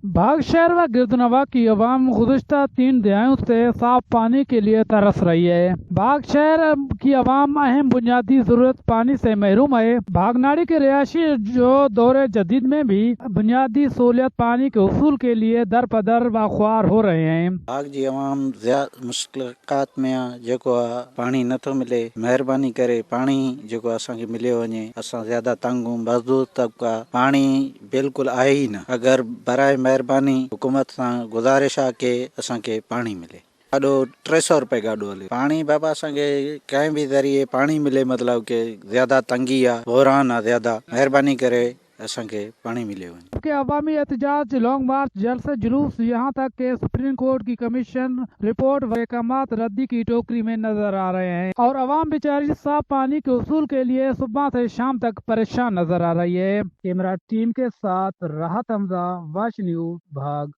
बाग शहर व गिरदनवा की अवाम गुज़िश्ता 3 दहाइयों से साफ पानी के लिए तरस रही है। बाग शहर की अवाम अहम बुनियादी ज़रूरत पानी से महरूम है। भागनाड़ी के रिहायशी जो दौरे जदीद में भी बुनियादी सहूलियत पानी के हुसूल के लिए दर पदर व ख्वार हो रहे हैं। बाग जी अवाम ज़्यादा मुश्किलात में आहे, जेको आहे पाणी नथो मिले, महिरबानी करे पाणी जेको असांखे मिलियो वञे। असां ज़्यादा तंग आहियूं, मज़दूर तबका, पाणी बिल्कुलु आहे ई न। अगरि बराए महिरबानी हुकूमत सां गुज़ारिश आहे की असांखे पाणी मिले। गाॾो 300 रुपए गाॾो हले पाणी। बाबा असांखे कंहिं बि ज़रिए पाणी मिले, मतिलबु की ज़्यादा तंगी आहे, बहरान आहे ज़्यादा, महिरबानी करे असांखे पाणी मिले वञे। के अवामी एहतजाज, लॉन्ग मार्च, जलसे, जुलूस, यहाँ तक के सुप्रीम कोर्ट की कमीशन रिपोर्ट व अहकामात रद्दी की टोकरी में नजर आ रहे हैं और अवाम बेचारी साफ पानी के हुसूल के लिए सुबह से शाम तक परेशान नजर आ रही है। कैमरा टीम के साथ राहत हमजा, वाच न्यूज, भाग।